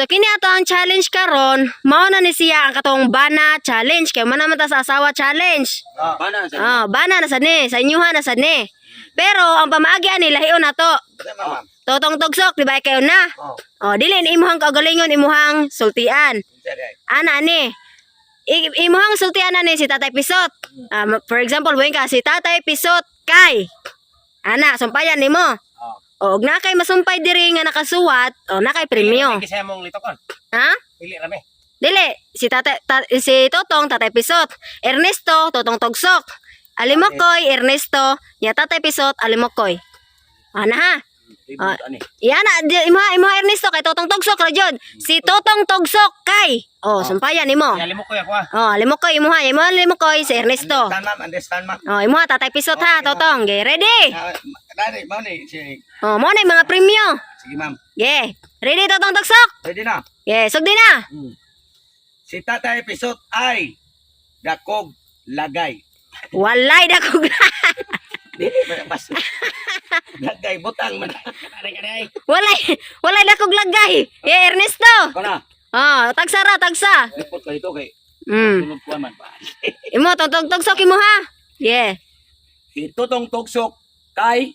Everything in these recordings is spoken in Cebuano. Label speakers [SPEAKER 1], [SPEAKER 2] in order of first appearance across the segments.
[SPEAKER 1] So kini ato ang challenge karon, mao na ni siya ang katong bana challenge kay man naman ta sa asawa challenge.
[SPEAKER 2] Bana sa
[SPEAKER 1] Ah, bana na sad ni, sa inyuha na sad ni. Pero ang pamaagi ani lahion nato.
[SPEAKER 2] ma'am.
[SPEAKER 1] Totong Tugsok, di ba kayo na?
[SPEAKER 2] Oh.
[SPEAKER 1] Oh, dili ni imuhang kaugalingon imuhang sultian. Ana ni. Imuhang sultian na ni si Tatay Pisot. Ah, for example, buhin ka si Tatay Pisot kay. Ana, sumpayan nimo.
[SPEAKER 2] Oh.
[SPEAKER 1] O, og na kay masumpay diri nga nakasuwat, o na kay premyo.
[SPEAKER 3] Kasi mong litokon.
[SPEAKER 1] Ha?
[SPEAKER 3] Pili rami.
[SPEAKER 1] Dili, si Tatay si Totong Tatay Pisot, Ernesto Totong Tugsok. Alimokoy Ernesto, nya Tatay Pisot Alimokoy. Ana ha? Ah. Yan na, imuha imuha Ernesto kay Totong Tugsok ra jud. Si Totong Tugsok kay. Oh, sumpayan nimo.
[SPEAKER 3] Kaya limo ko ako ah.
[SPEAKER 1] Oh, Alimokoy imuha, imuha Alimokoy si Ernesto.
[SPEAKER 2] Understand, ma'am, understand, ma'am.
[SPEAKER 1] Oh, imuha Tatay Pisot ha, Totong. Ge, ready?
[SPEAKER 2] Ah, dali, mao ni si
[SPEAKER 1] Oh, mo na yung mga premyo.
[SPEAKER 2] Sige, ma'am.
[SPEAKER 1] Ge, ready Totong Tugsok?
[SPEAKER 2] Ready na.
[SPEAKER 1] Ge, sugdi na.
[SPEAKER 2] Si Tatay Pisot ay dakog lagay.
[SPEAKER 1] Walay dakog.
[SPEAKER 2] Dili ba bas. Lagay butang man.
[SPEAKER 3] Aray aray.
[SPEAKER 1] Walay, walay dakog lagay. Ye, Ernesto.
[SPEAKER 2] Ko na.
[SPEAKER 1] Oh, tagsa ra, tagsa.
[SPEAKER 2] Report ka dito kay Tulog ko man pa.
[SPEAKER 1] Imo tong tugsok imo ha. Yeah.
[SPEAKER 2] Si Totong Tugsok kay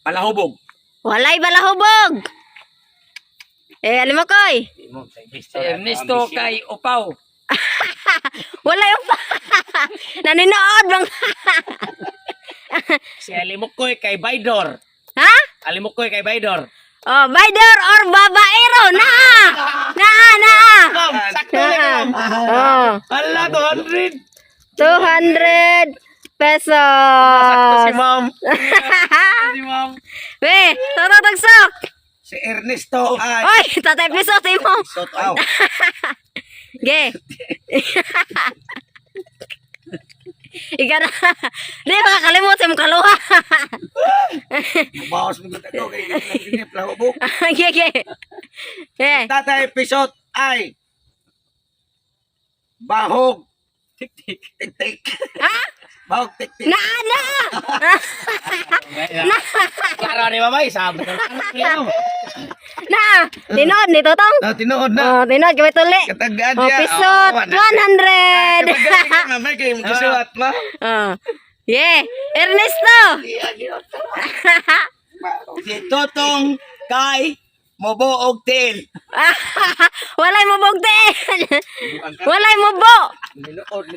[SPEAKER 2] palahubog.
[SPEAKER 1] Walay balahubog. Eh, Alimokoy.
[SPEAKER 3] Si Ernesto kay Upaw.
[SPEAKER 1] Walay upa. Naninood bang.
[SPEAKER 3] Si Alimukoy kay Baydor.
[SPEAKER 1] Ha?
[SPEAKER 3] Alimukoy kay Baydor.
[SPEAKER 1] Oh, Baydor or babaero. Naa. Naa, naa.
[SPEAKER 3] Ma'am, sakto lang
[SPEAKER 1] Naa.
[SPEAKER 3] ma'am.
[SPEAKER 1] Oh,
[SPEAKER 3] Ala, 200.
[SPEAKER 1] 200 pesos.
[SPEAKER 3] Sakto si ma'am. Si ma'am.
[SPEAKER 1] We, Totong Tugsok.
[SPEAKER 2] Si Ernesto ay
[SPEAKER 1] Oy, Tatay Pisot imo.
[SPEAKER 2] Pisot aw.
[SPEAKER 1] Ge. Ika na. Di makakalimot sa imong kaluha.
[SPEAKER 2] Bawas mo gid ako kay dili palahubog.
[SPEAKER 1] Ge, ge. Ge.
[SPEAKER 2] Tatay Pisot ay bahog
[SPEAKER 3] Tik-tik.
[SPEAKER 2] tik-tik.
[SPEAKER 1] Ha?
[SPEAKER 2] Bahog tik-tik.
[SPEAKER 1] Na, na.
[SPEAKER 3] Klaro ni mamay, sabi ko. Ano,
[SPEAKER 1] Na. Tinood ni Totong.
[SPEAKER 2] Na tinuod na.
[SPEAKER 1] Oh, tinood kami tuli.
[SPEAKER 2] Katagaan
[SPEAKER 1] Oh,
[SPEAKER 2] niya.
[SPEAKER 1] pisot
[SPEAKER 2] Oh,
[SPEAKER 1] 100.
[SPEAKER 2] Katagaan niya, mamay kay magkasuwat ma.
[SPEAKER 1] Oh. Yeah. Ernesto.
[SPEAKER 2] Si Totong kay moboog tail.
[SPEAKER 1] Walay mo bugtiin. Walay mo bo.
[SPEAKER 2] Nilood ni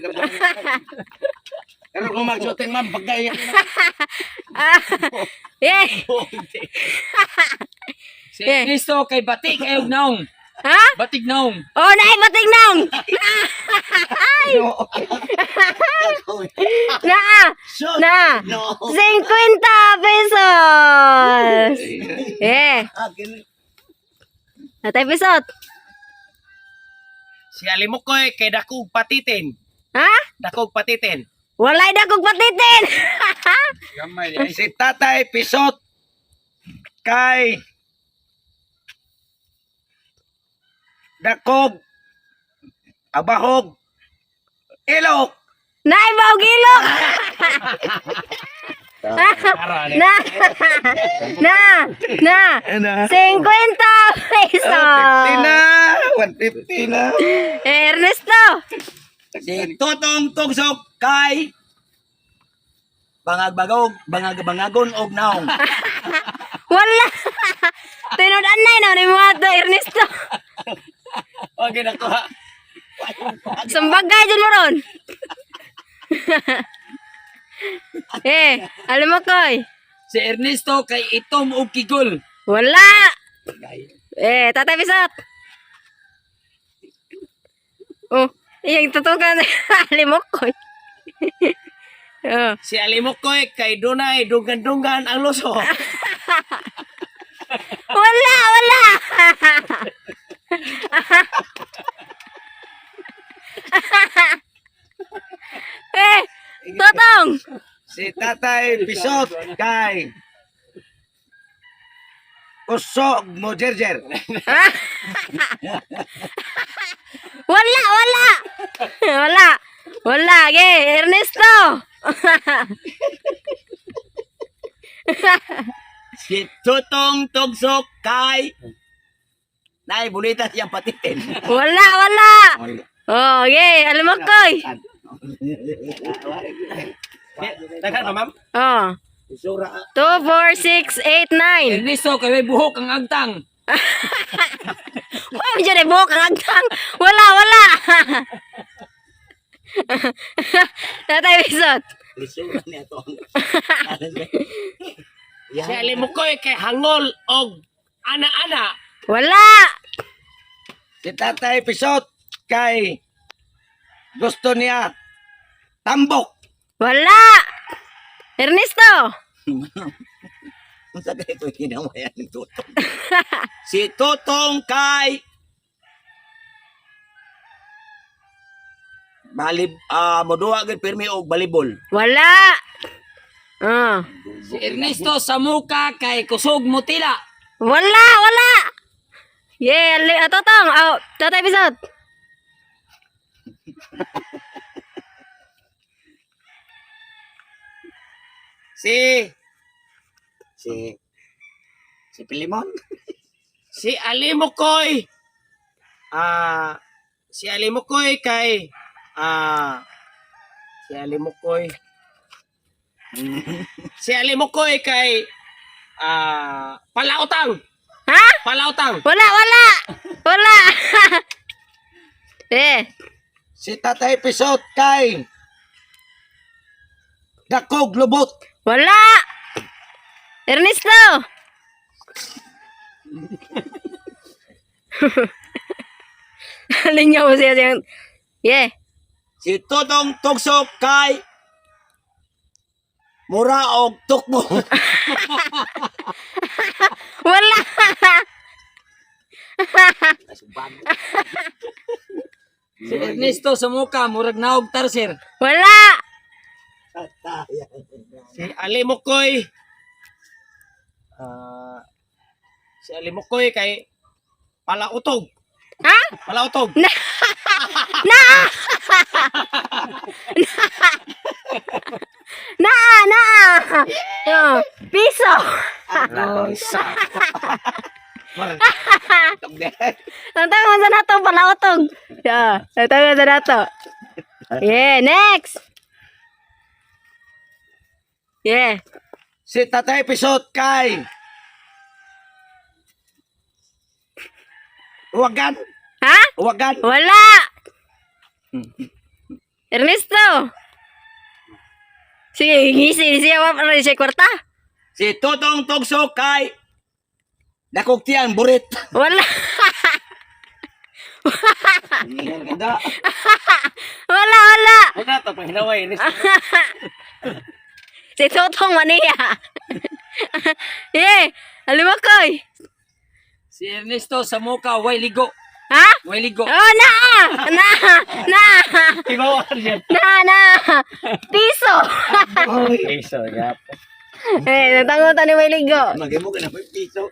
[SPEAKER 2] Pero kung magsutin ma'am, pagkaya.
[SPEAKER 1] Ah. Yeah.
[SPEAKER 3] Si Ernesto kay Batik ay naong.
[SPEAKER 1] Ha?
[SPEAKER 3] Batik naong.
[SPEAKER 1] Oh, naay bating naong. Na. Na.
[SPEAKER 2] No.
[SPEAKER 1] 50 pesos. Yeah. Tatay Pisot.
[SPEAKER 3] Si Alimukoy kay Dakog Patitin.
[SPEAKER 1] Ha?
[SPEAKER 3] Dakog Patitin.
[SPEAKER 1] Walay dakog patitin.
[SPEAKER 2] Si Tatay Pisot kay Dakog Abahog Ilok.
[SPEAKER 1] Naay baog ilok.
[SPEAKER 3] Klaro ni.
[SPEAKER 1] Na. Na. Na.
[SPEAKER 2] Ano?
[SPEAKER 1] 50 pesos.
[SPEAKER 2] 50 na. 150 na.
[SPEAKER 1] Eh, Ernesto.
[SPEAKER 2] Si Totong Tugsok kay Bangagbagog, bangagbangagon og naong.
[SPEAKER 1] Wala. Tinod anay na ni mo ato Ernesto.
[SPEAKER 3] Okay, nakuha.
[SPEAKER 1] Sambagay dyan mo ron. Eh, alam mo koy.
[SPEAKER 3] Si Ernesto kay Itom og Kigol.
[SPEAKER 1] Wala. Eh, Tatay Pisot. Oh, iyang tutukan alimok koy. Oh.
[SPEAKER 3] Si Alimukoy kay Dunay dunggan-dunggan ang luso.
[SPEAKER 1] Wala, wala. Eh, Totong.
[SPEAKER 2] Si Tatay Pisot kay Kusog mo jerjer.
[SPEAKER 1] Wala, wala. Wala. Wala, ge, Ernesto.
[SPEAKER 2] Si Tutong Tugsok kay Naay bulita siyang patitin.
[SPEAKER 1] Wala, wala. Oh, okay. Alimokoy.
[SPEAKER 2] Daghan pa, ma'am?
[SPEAKER 1] Oh.
[SPEAKER 2] Isura.
[SPEAKER 1] 2, 4, 6, 8, 9.
[SPEAKER 3] Ernesto kay may buhok ang agtang.
[SPEAKER 1] Uy, medyo na buhok ang agtang. Wala, wala. Tatay Pisot.
[SPEAKER 2] Isura niya to.
[SPEAKER 4] Si Alimukoy kay hangol og ana-ana.
[SPEAKER 1] Wala.
[SPEAKER 2] Si Tatay Pisot kay gusto niya tambok.
[SPEAKER 1] Wala. Ernesto.
[SPEAKER 2] Unsa kay ito ginawayan ni Tutong? Si Tutong kay Balib moduwa gyud pirmi og balibol.
[SPEAKER 1] Wala. Oh.
[SPEAKER 3] Si Ernesto sa muka kay kusog mutila.
[SPEAKER 1] Wala, wala. Yeah, Totong. Oh, Tatay Pisot.
[SPEAKER 2] Si si si Pilimon.
[SPEAKER 4] Si Alimukoy si Alimukoy kay si Alimukoy si Alimukoy kay palautang.
[SPEAKER 1] Ha?
[SPEAKER 4] Palautang.
[SPEAKER 1] Wala, wala. Wala. Eh.
[SPEAKER 2] Si Tatay Pisot kay Dakog lubot.
[SPEAKER 1] Wala. Ernesto. Lingaw siya siyang. Yeah.
[SPEAKER 2] Si Tutong Tugsok kay mura og tukmo.
[SPEAKER 1] Wala.
[SPEAKER 3] Si Ernesto sa muka murag naog tarser.
[SPEAKER 1] Wala.
[SPEAKER 4] Si Alimukoy si Alimukoy kay palautog.
[SPEAKER 1] Ha?
[SPEAKER 4] Palautog.
[SPEAKER 1] Na. Naa, naa. Oh, piso. Ang tawag sa nato palautog. Yeah, ang tawag sa nato. Yeah, next. Yeah.
[SPEAKER 2] Si Tatay Pisot kay Uwagan,
[SPEAKER 1] Ha?
[SPEAKER 2] uwagan.
[SPEAKER 1] Wala. Ernesto. Sige, ngisi siya wa pa siya kwarta.
[SPEAKER 2] Si Tutong Tugsok kay Dakog tiyan burit.
[SPEAKER 1] Wala. Wala, wala.
[SPEAKER 4] Wala ta pahinaway.
[SPEAKER 1] Si Totong maniya. Yeah, alimakoy.
[SPEAKER 3] Si Ernesto sa muka way ligo.
[SPEAKER 1] Ha?
[SPEAKER 3] Way ligo.
[SPEAKER 1] Oh, naa! Naa! Naa!
[SPEAKER 4] Tibawan siya.
[SPEAKER 1] Naa! Naa! Piso!
[SPEAKER 4] Piso, yap.
[SPEAKER 1] Eh, natangon ni may ligo.
[SPEAKER 2] Magimo ka na may piso.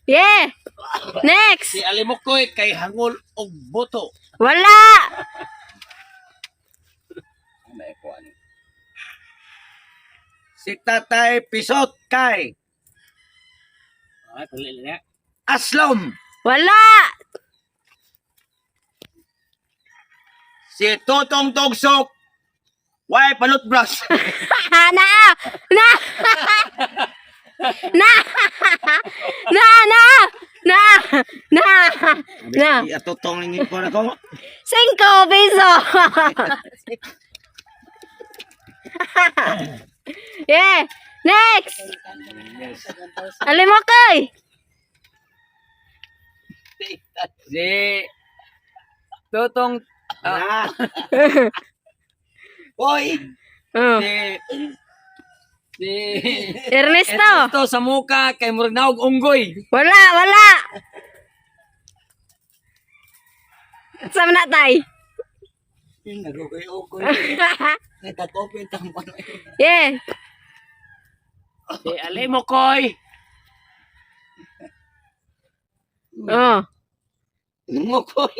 [SPEAKER 1] Yeah! Next!
[SPEAKER 4] Si Alimukoy kay hangol og boto.
[SPEAKER 1] Wala!
[SPEAKER 2] Si Tatay Pisot kay
[SPEAKER 4] Ay, pali na.
[SPEAKER 2] Aslom.
[SPEAKER 1] Wala!
[SPEAKER 2] Si Tutong Tugsok way palot brush.
[SPEAKER 1] Naa! Naa! Naa! Naa! Naa! Naa! Naa! Naa!
[SPEAKER 2] Tutong lingid ko na ko.
[SPEAKER 1] 5 piso! Yeah! Next! Alimakoy!
[SPEAKER 3] Si Totong
[SPEAKER 2] Na. Hoy,
[SPEAKER 1] Oh.
[SPEAKER 3] si si
[SPEAKER 1] Ernesto!
[SPEAKER 3] Ernesto sa muka kay murag naog unggoy.
[SPEAKER 1] Wala, wala. Sama na tay.
[SPEAKER 2] Nagugoy-ugoy. Nagkakopin tampan.
[SPEAKER 1] Yeah.
[SPEAKER 4] Si Alimukoy
[SPEAKER 1] Oh.
[SPEAKER 2] Nungukoy.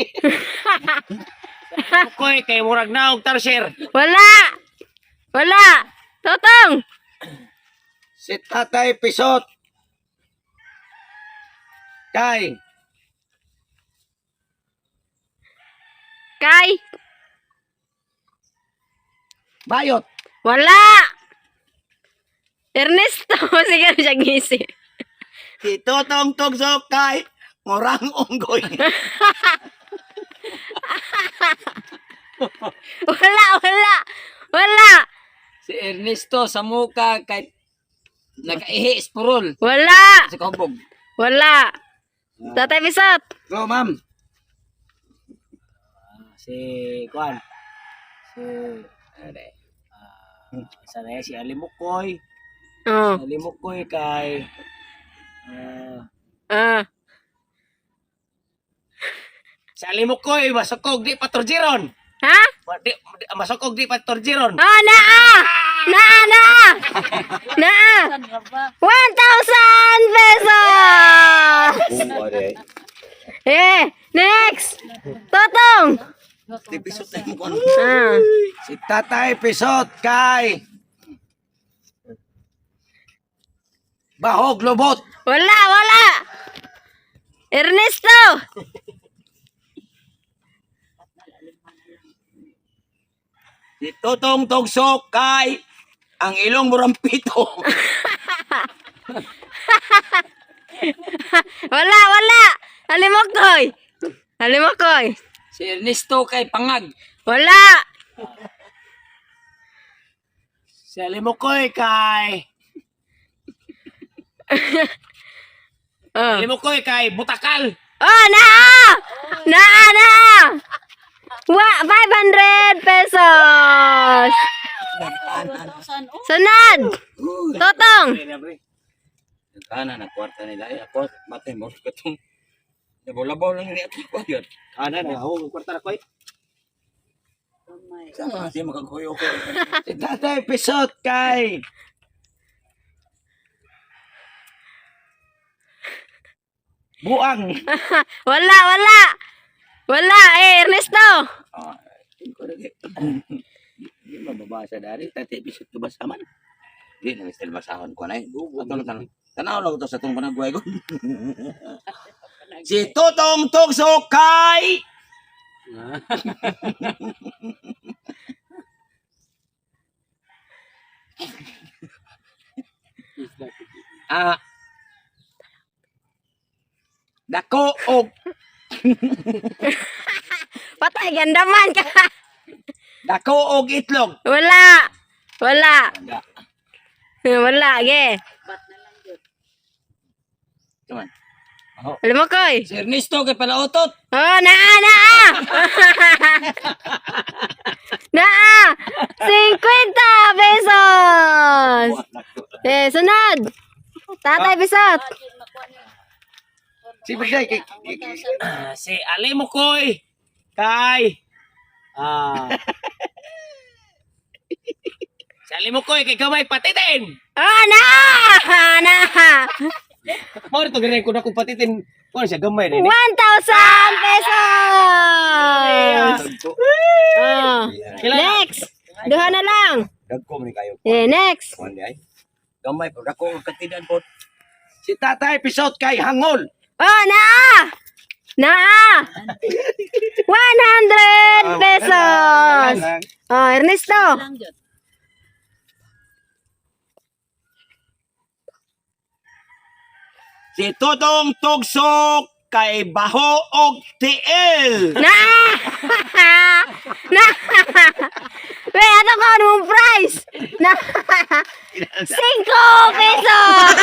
[SPEAKER 4] Alimukoy kay murag naog tarser.
[SPEAKER 1] Wala. Wala. Totong.
[SPEAKER 2] Si Tatay Pisot. Kay
[SPEAKER 1] Kay.
[SPEAKER 2] Bayot.
[SPEAKER 1] Wala. Ernesto, sige na siya ngisi.
[SPEAKER 2] Si Totong Tugsok kay Ngurang Unggoy.
[SPEAKER 1] Wala, wala. Wala.
[SPEAKER 3] Si Ernesto sa muka kay nakaihi spurol
[SPEAKER 1] Wala.
[SPEAKER 3] sa kahubog.
[SPEAKER 1] Wala. Tatay Pisot.
[SPEAKER 2] Go, ma'am.
[SPEAKER 4] Si Kuan. Si ano eh, sana eh, si Alimukoy.
[SPEAKER 1] Oh.
[SPEAKER 4] Si Alimukoy kay
[SPEAKER 1] Ah.
[SPEAKER 4] si Alimukoy masukog di patorjiron.
[SPEAKER 1] Ha?
[SPEAKER 4] Di, masukog di patorjiron.
[SPEAKER 1] Oh, naa! Naa, naa! Naa! 1,000 pesos! Eh, next! Totong!
[SPEAKER 2] Si Pisot na yung kuno.
[SPEAKER 1] Ah.
[SPEAKER 2] Si Tatay Pisot kay Bahog Lobot.
[SPEAKER 1] Wala, wala! Ernesto!
[SPEAKER 2] Si Totong Tugsok kay ang ilong murampito.
[SPEAKER 1] Wala, wala! Alimokoy! Alimokoy!
[SPEAKER 3] Si Ernesto kay pangag.
[SPEAKER 1] Wala!
[SPEAKER 4] Si Alimukoy kay
[SPEAKER 1] Oh,
[SPEAKER 4] Alimukoy kay Butakal.
[SPEAKER 1] oh naa! Naa, naa! Wa, 500 pesos! Sunod! Totong!
[SPEAKER 2] Kana na kwarta nila ay ako matay mo katong Labaw-labaw lang ni ato ko yun.
[SPEAKER 4] Ana na ho, kwarta na koy.
[SPEAKER 2] Sama siya makaghuyo ko. Si Tatay Pisot kay Buang.
[SPEAKER 1] Wala, wala! Wala, eh, Ernesto!
[SPEAKER 2] Ah, ko lagi. Di mababasa dari Tatay Pisot ko basa man. Di na misal basahon ko na eh. Ato lang tanong. Tanaw lang to sa tong panagway ko. Si Totong Tugso kay Ah Dako og
[SPEAKER 1] Patay, ganda man ka!
[SPEAKER 2] dako og itlog.
[SPEAKER 1] Wala! Wala! Wala, ge.
[SPEAKER 2] Come on.
[SPEAKER 1] Alam mo, Koy.
[SPEAKER 3] Si Ernesto kay palautot.
[SPEAKER 1] Oh, naa, naa! Naa! 50 pesos! Eh, sunod! Tatay Pisot!
[SPEAKER 2] Si Bigay kay
[SPEAKER 4] Si Alimukoy kay Si Alimukoy kay gamay patitin.
[SPEAKER 1] Oh, naa! Naa!
[SPEAKER 4] Mo to gani ko na kung patitin. Kuan siya gamay rin.
[SPEAKER 1] 1,000 pesos! Oh. Next! Duha na lang.
[SPEAKER 2] Dagko man kayo.
[SPEAKER 1] Eh, next!
[SPEAKER 2] Kuan di ay. Gamay po dako og katidan po. Si Tatay Pisot kay Hangol.
[SPEAKER 1] Oh, naa! Naa! 100 pesos! Oh, Ernesto!
[SPEAKER 2] Si Totong Tugsok kay Baho og TL.
[SPEAKER 1] Naa! Na! Wait, ano ko? Anong price? Na! 5 pesos!